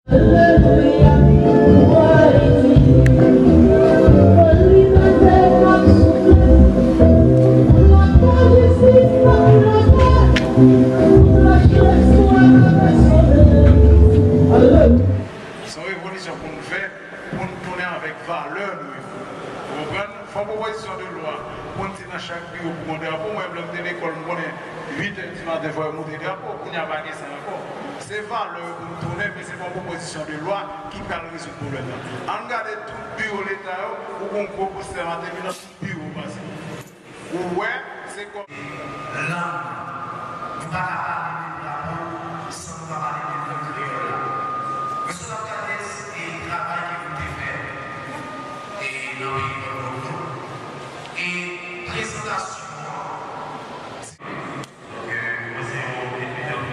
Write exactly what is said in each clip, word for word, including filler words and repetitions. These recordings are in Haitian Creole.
Se yon revolisyon pou n fè, pou n tounen avèk valè nou yo. Ou konprann? Fè yon pwopozisyon de lwa pou n di nan chak biwo pou gon drapo. Mwen, lè m te lekòl, m konnen uit è di maten fò yo moute drapo. Kounye a pa gen sa ankò. Se valè yo pou n tounen, men se pa yon pwopozisyon de lwa ki pral rezoud pwoblèm nan. Ann gade tout biwo Leta yo, ou gon gwo postè Martelly nan tout biwo pase. Ou wè, se kòm lang. Nou pa ka pale de drapo san nou pa pale de lang kreyòl la. Mwen sot ap gade e travay ke nou te fè e nan peyi Pòtoprens e prezantasyon an. Donk, mwen se yon etidyan.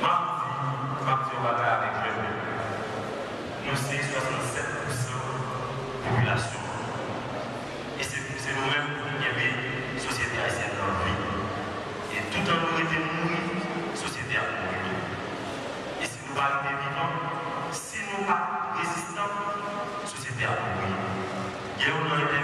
M ap di, m ap di yon bagay avèk jèn yo. Nou se swasannsèt pousan popilasyon an. E se, se nou menm pou nou kenbe sosyete ayisyèn nan an vi. E toutan nou rete mouri, sosyete ap mouri tou. E si nou pa rete vivan, si nou pa rezistan, sosyete ap mouri. Gen yon nan